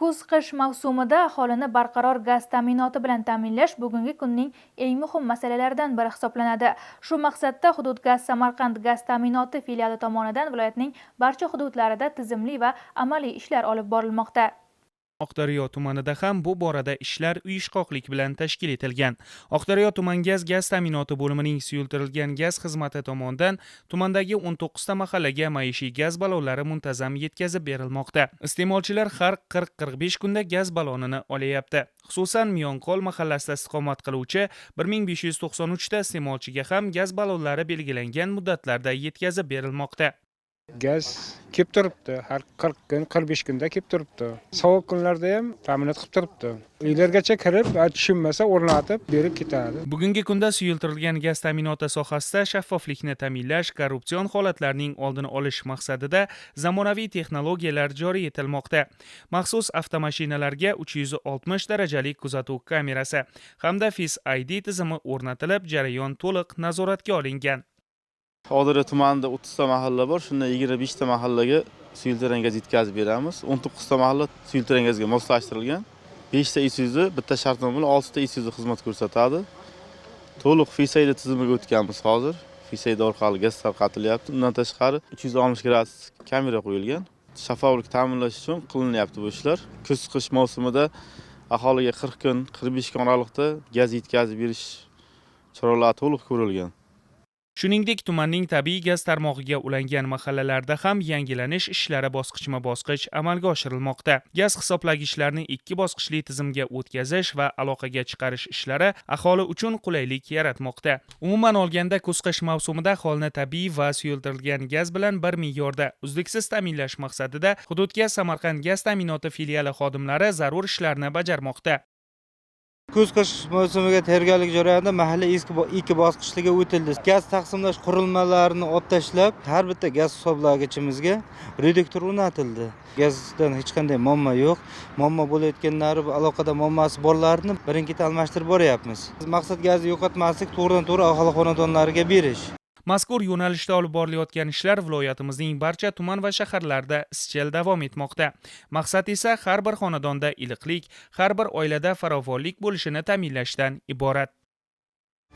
Kuz-qish mavsumida aholini barqaror gaz ta'minoti bilan ta'minlash bugungi kunning eng muhim masalalaridan biri hisoblanadi. Shu maqsadda Hududgaz Samarqand gaz ta'minoti filiali tomonidan viloyatning barcha hududlarida tizimli va amaliy ishlar olib borilmoqda. Oqdaryo tumanida ham bu borada ishlar uyushqoqlik bilan tashkil etilgan. Oqdaryo tuman gaz gaz ta'minoti bo'limining suyultirilgan gaz xizmati tomonidan tumandagi 19 ta mahallaga maishiy gaz ballonlari muntazam yetkazib berilmoqda. Iste'molchilar har 40-45 kunda gaz ballonini olyapti. Xususan, Miyonqol mahallasida istiqomat qiluvchi 1593 ta iste'molchiga ham gaz ballonlari belgilangan muddatlarda yetkazib berilmoqda. Gaz kelib turibdi, har 40 kun, 45 kunda kelib turibdi. Sovuq kunlarda ham ta'minot qilib turibdi. Uylargacha kirib, tushunmasa o'rnatib berib ketadi. Bugungi kunda suyultirilgan gaz ta'minoti sohasida shaffoflikni ta'minlash, korrupsion holatlarning oldini olish maqsadida zamonaviy texnologiyalar joriy etilmoqda. Maxsus avtomashinalarga 360 darajali kuzatuv kamerasi hamda Face ID tizimi o'rnatilib, jarayon to'liq nazoratga olingan. Oqdaryo tumanida 30 ta mahalla bor, shundan 25 ta mahallaga suyultirilgan gaz yetkazib beramiz. 19 ta mahalla suyultirilgan gazga moslashtirilgan. 5 ta Isuzu, bitta shartnoma bilan 6 ta Isuzu xizmat ko'rsatadi. To'liq Face ID tizimiga o'tganmiz hozir. Face ID orqali gaz tarqatilyapti. Undan tashqari 360 gradus kamera qo'yilgan. Shaffoflik ta'minlash uchun qilinyapti bu ishlar. Kuz qish mavsumida aholiga 40 kun, 45 kun oraliqda gaz yetkazib berish choralari to'liq ko'rilgan. Shuningdek, tumanning tabiiy gaz tarmog'iga ulangan mahallalarda ham yangilanish ishlari bosqichma-bosqich amalga oshirilmoqda. Gaz hisoblagichlarni ikki bosqichli tizimga o'tkazish va aloqaga chiqarish ishlari aholi uchun qulaylik yaratmoqda. Umuman olganda, kuz-qish mavsumida aholini tabiiy va suyultirilgan gaz bilan bir me'yorda uzluksiz ta'minlash maqsadida Hududgaz Samarqand gaz ta'minoti filiali xodimlari zarur ishlarni bajarmoqda. Kuz qish mavsumiga tayyorgarlik jarayonida mahalla eski ikki bosqichliga o'tildi. Gaz taqsimlash qurilmalarini olib tashlab, har bitta gaz hisoblagichimizga reduktor o'rnatildi. Gazdan hech qanday muammo yo'q. Muammo bo'layotganlari, aloqada muammosi borlarini birin-ketin almashtirib boryapmiz. Maqsad gazni yo'qotmaslik, to'g'ridan to'g'ri aholi xonadonlariga berish. Mazkur yo'nalishda olib borilayotgan ishlar viloyatimizning barcha tuman va shaharlarida izchil davom etmoqda. Maqsad esa har bir xonadonda iliqlik, har bir oilada farovonlik bo'lishini ta'minlashdan iborat.